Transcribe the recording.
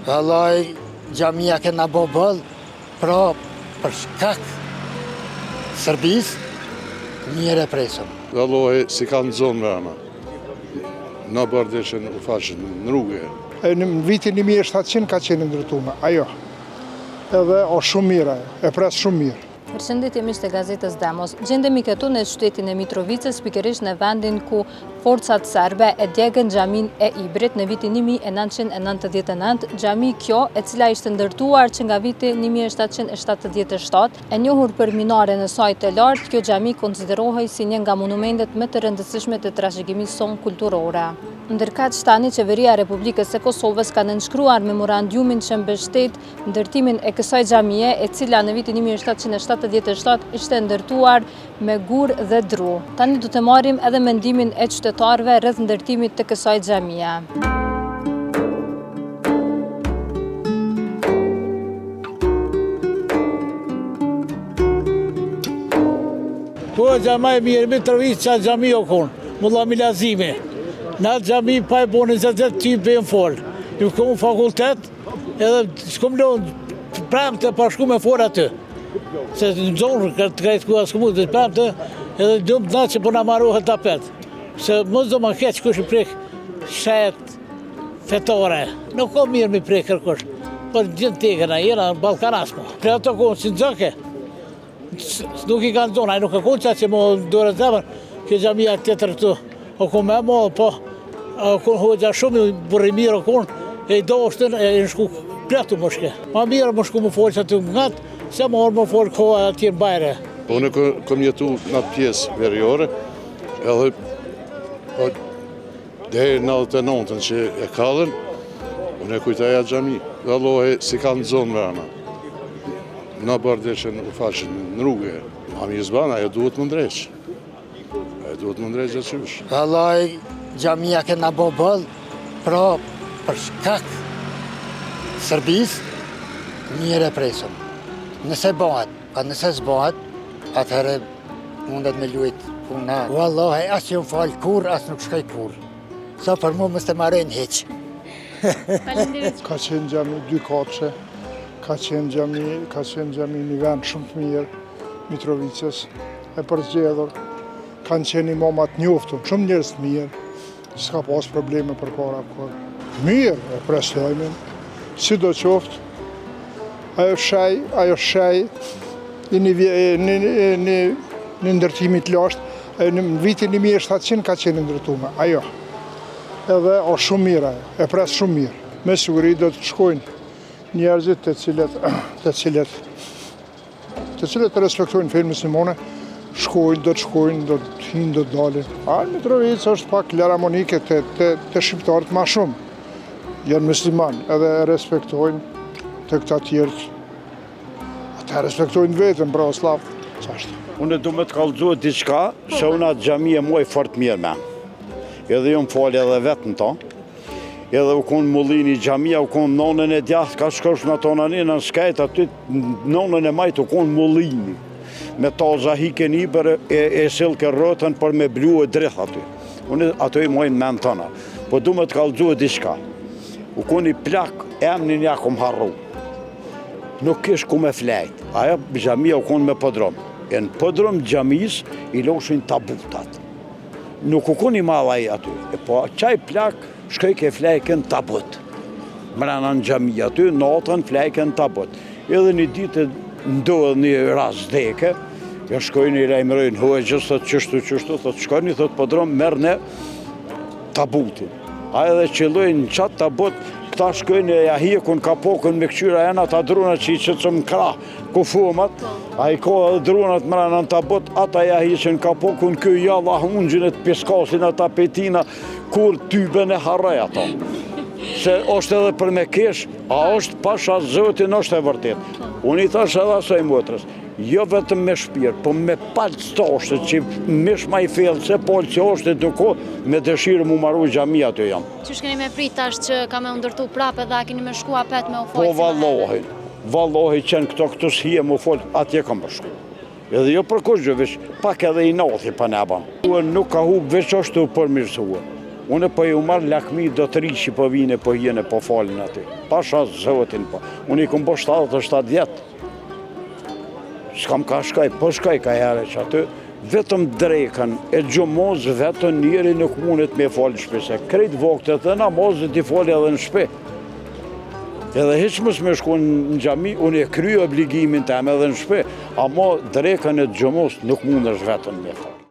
Vallahi, xhamia kena bo boll, pra për shkak Serbisë, mirë e presëm. Vallahi, s'i kanë zonë mrena. Në bërë u faqën në rrugë. Në vitin 1700 ka qenë ndërtume, ajo. Edhe o shumë mirë ajo, e pres shumë mirë. Përshëndetje miq të gazetës Demos. Gjendemi këtu në qytetin e Mitrovicës, pikërisht në vendin ku forcat serbe e djegën xhaminë e Ibrit në vitin 1999, xhami kjo e cila ishte ndërtuar që nga viti 1777, e njohur për minaren e saj të lartë, kjo xhami konsiderohej si një nga monumentet më të rëndësishme të trashëgimisë sonë kulturore. Ndërkaq tani Qeveria e Republikës së Kosovës ka nënshkruar memorandumin që mbështet ndërtimin e kësaj xhamie, e cila në vitin 1777 ishte ndërtuar me gur dhe dru. Tani do të marrim edhe mendimin e qytetarëve rreth ndërtimit të kësaj xhamie. Po xhamia e mirë, Mitrovicë qa xhami o konë, Mulla Milazimi. Në atë xhami pa e bo 20 vjet ty bëjmë folë. Ju konë fakultet, Edhe s'kom lonë premte pa shku me folë aty. Se në zonë, këtë krejt ku asë këmu, dhe premte, edhe dumë të natë që po na marohet apet. Se mos do ma keq kush i prek shet fetare. Nuk ka mirë mi prek kërkush. Për gjithë tekën, a jena në Ballkanas po. Për ato kohë si në zëke, Nuk i kanë zonë, ai nuk e konë qatë që më dore zemër, kjo xhamia tjetër këtu, o konë me mo, po, o konë hoxha shumë, burrë i mirë o konë, e i doshtën, e në shku pletu më shke. Ma mirë më shku më folë që aty më ngatë, se më orë më folë koha atje në bajre. Po unë kom jetu në atë pjesë veriore, edhe po, deri në 99-ën që e kallën, unë e kujtaja xhami. Vallahi, s'i kanë zonë mrena. Në bërë u faqën në rrugë. Ma mirë s'ban, ajo duhet më ndreq. Ajo duhet më ndreq gjithë qysh. Vallahi, xhamia kena bo boll, pra për shkak Serbisë, mirë e presëm. Nëse bëhet, pa nëse s'bëhet, atëherë mundet me lujt puna. Vallahi, as jom falë kurrë, as nuk shkoj kurrë. Sa për mu mos të marojnë hiq. Ka qenë xhami dy katëshe, ka qenë xhami, ka qenë xhami një vend shumë të mirë, Mitrovicës, e përzgjedhur, kanë qenë imama të njoftun, shumë njerëz të mirë, s'ka pas probleme përpara kurrë. Mirë, e pres lajmin, sido qoftë, ajo shej, ajo shej, i një, një, një, një ndërtimi të lashtë, ajo në vitin 1700 ka qenë ndërtume, ajo. Edhe o shumë mirë ajo, e pres shumë mirë. Me siguri do të shkojnë njerëzit të cilët, të cilët, të cilët respektojnë fenë muslimane, shkojnë, do të shkojnë, do të hinë, do të dalin. A në Mitrovicë është pak laramonike të, të, të shqiptarët ma shumë. Janë musliman edhe respektojnë të këta tjerët. Ata respektojnë vetën, pravoslav, qashtu. Unë du me të kallëzu diçka, se unë atë xhami e moj fort mirë me. Edhe jom falë edhe vetë në to. Edhe u konë mullini xhamia, u konë n'anën e djathtë, ka shkosh në tonë anë, në skajt aty, n'anën e majtë u konë mullini. Me taza hike një për e, e sillke rrotën për me blu e drith aty. Unë ato i moj n'men tona. Po du me të kallëzu diçka. U konë një plak, emnin ja kom harru. Nuk kish ku me flejt. Ajo xhamia u konë me podrum. E në podrum xhamis i loshin tabutat. Nuk u kon i madh ai aty. E po qaj plak shkojke flejke në tabut. Mrena në xhami aty, natën flejke në tabut. Edhe një ditë ndodh një rast vdeke, ja shkojnë i lajmërojnë hoxhës, thot qështu qështu, thot shkoni, thot podrum merrne tabutin. A edhe qëllojnë në qatë tabut, këta shkojnë e ja hjekun kapokun me këqyra janë ata drunat që i qëcëm në krah, Kufomat, a i ka edhe drunat mrena në tabut, ata ja hiqen kapokun, ky jalla hungjin e të piskasin ata petina, kur tyben e harroj ato. Se është edhe për me kesh, a është pasha zotin është e vërtet. Unë i thash edhe asaj motrës, jo vetëm me shpirt, po me palcë të që mish ma i fellë se palcë është e duko, me dëshirë mu maru xhami aty jam. Qysh keni me prit tash që ka me u ndërtu prapë edhe a keni me shku apet me u folë? Po vallahi, Vallahi qenë këto këtu s'hije mu fol, atje kam me shku. Edhe jo për kurgjë, veç pak edhe inati pa ne ban. Nuk ka hup, veç është u përmirësue. Unë po ju marr lakmi do të ri që po vijnë e po hinë e po falin aty. Pasha zotin po. Unë i kom bo 77 vjet. S'kam ka shkoj, po shkoj ka herë që aty. Vetëm drekën e xhumos vetëm njeri nuk mundet me falë në shpi, se krejt vaktet e namazit i falë edhe në shpi. Edhe hiç mos me shku në xhami, unë e kry obligimin tem edhe në shpi, ama drekën e xhumos nuk mundesh vetëm me falë.